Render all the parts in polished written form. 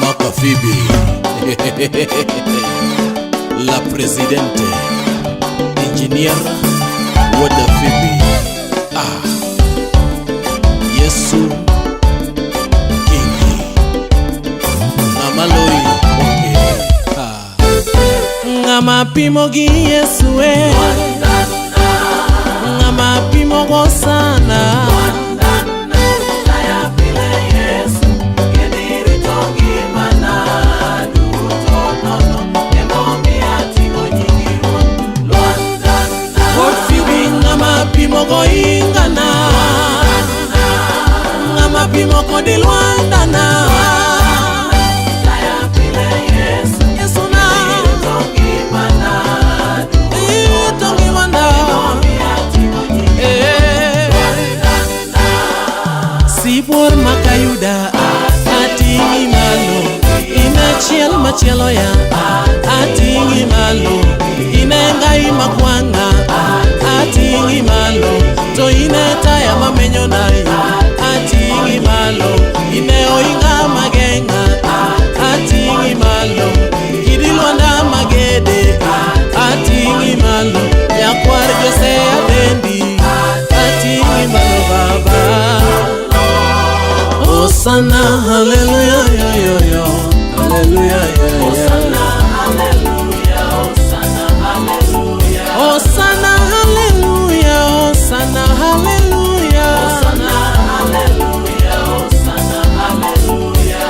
Maka Phoebe La Presidente Engineer Wada Phoebe. Ah, Yesu Kingi Ng'ama loyi onge. Ah. Ng'ama pimo gi Yesu e, ng'ama pimo go sana. Wuod Phoebe, ng'ama pimo go ingana, ng'ama pimo kodi lwandana. Yesu na irito ngimana. Eh. Sibuor makayuda ating'i malo, ine chiel machielo ya ating'i malo, ine ngai makwang'a ating'i malo, to ine taya mamenyo nayo ating'i malo, ine oinga mageng'a ating'i malo, kidi lwanda magede ating'i malo, nyakwar Jose Adendi ating'i malo baba. Hosanna, hallelujah, yo, yo, yo. Hallelujah, yeah, yeah. Hosanna, hallelujah, Hosanna, hallelujah.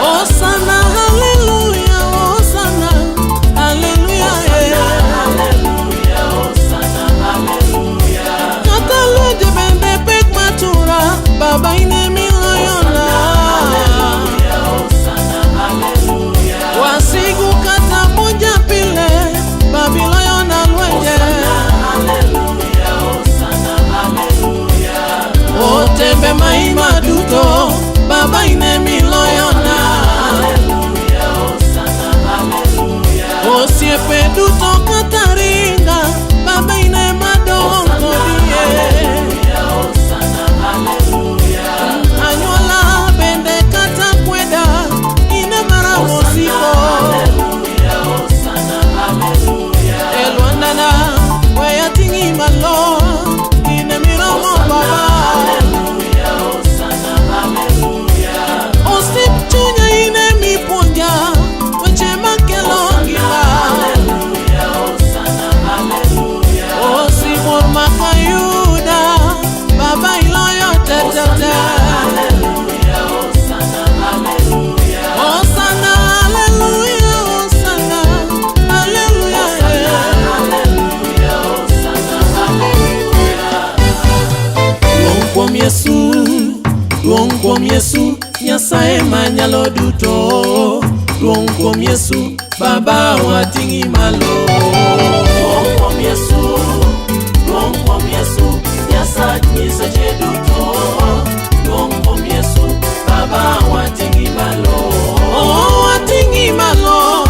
Hosanna, hallelujah, Hosanna, hallelujah, yeah. Kata lwenje bende pek matura, Baba ine miloyona. Wasigu kata monja pile, Babiloyona lwenje. Otembe maima duto, Baba ine miloyona. Osiepe duto kata ringa, Baba ine madong' kodie. Anyuola bende kata kweda, ine mara mosiko. E lwandana, we ating'i malo, ine miromo baba. Osiep chunya ine mipuonja, weche makelo ngima. Osibuor makayuda, baba iloyo te te te. Hosanna, hallelujah, Hosanna, hallelujah, yeah. Duong' kuom Yesu, duong' kuom Yesu, Nyasaye manyalo duto. Duong' kuom Yesu, Baba wating'i malo. Duong' kuom Yesu, duong' kuom Yesu, Nyasach nyiseche duto. Duong' kuom Yesu, Baba wating'i malo. Oh, wating'i malo,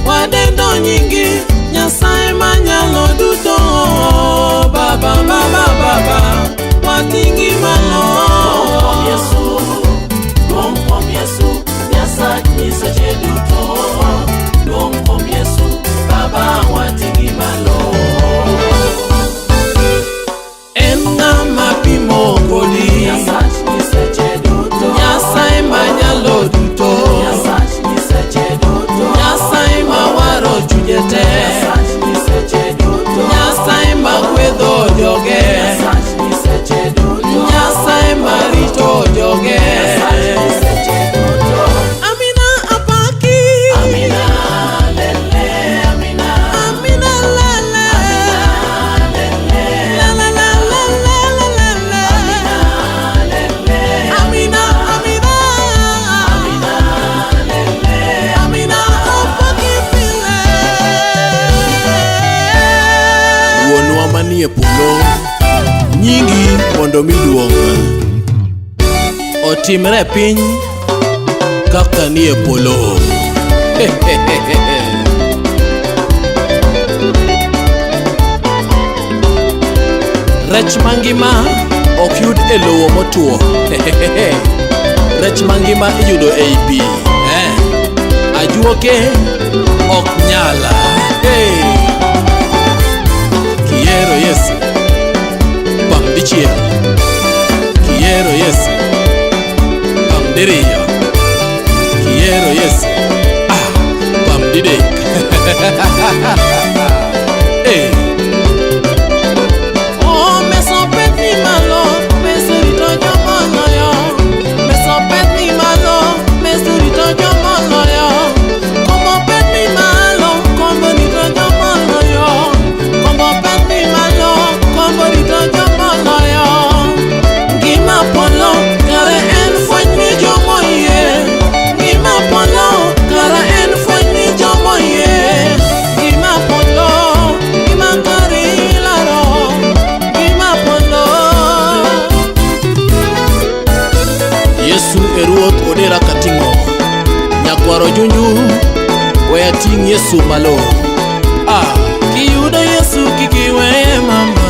wadendo nyingi, Nyasaye manyalo duto. Baba, Baba, Baba, wating'i malo. Duong' kuom Yesu, duong' kuom Yesu, Nyasach nyiseche duto. Duong' kuom Yesu, Baba wating'i malo. En ng'ama pimo kodi, Nyasach nyiseche duto. Nyasaye manyalo duto. Nyasach nyiseche duto. Nyasaye mawaro chunje te, Nyasach nyiseche duto. Nyasaye magwedho joge, Nyasach nyiseche duto. Nyasaye marito joge. Nyasach nyiseche duto. Amina apaki, Amina lele, amina Amina lele, lele, la la la la la la la. lele, Amina, Amina, amina lele. Amina apaki pile. Wuonwa manie polo, nyingi mondo mi duong' otimre e piny kaka nie polo. Rech mangima ok yud e lowo motwo. Rech mangima iyudo ei pi. Eh. Ajuoke ok nyala. Hey. Kihero Yesu. Pam dichiel. Kihero Yesu. Pam diriyo. Kihero Yesu. Ah, pam didek. Hey. Oh, mesa pet ni malo, mesa rito jomoloyo. Mesa pet ni malo, mesa rito jomoloyo. Kombo pet ni malo, kombo rito jomoloyo. Kombo pet ni malo, kombo rito jomoloyo. Ngima polo, kare en fweny ni jomoyie. Ngima polo, kare en fweny ni jomoyie. Ngima polo, ngima kare ilaro. Ngima polo. Yesu e ruoth odera kating'o. Nyakwaro Junju, we ating' Yesu malo. Ah. Kiyudo Yesu kik iweye mama.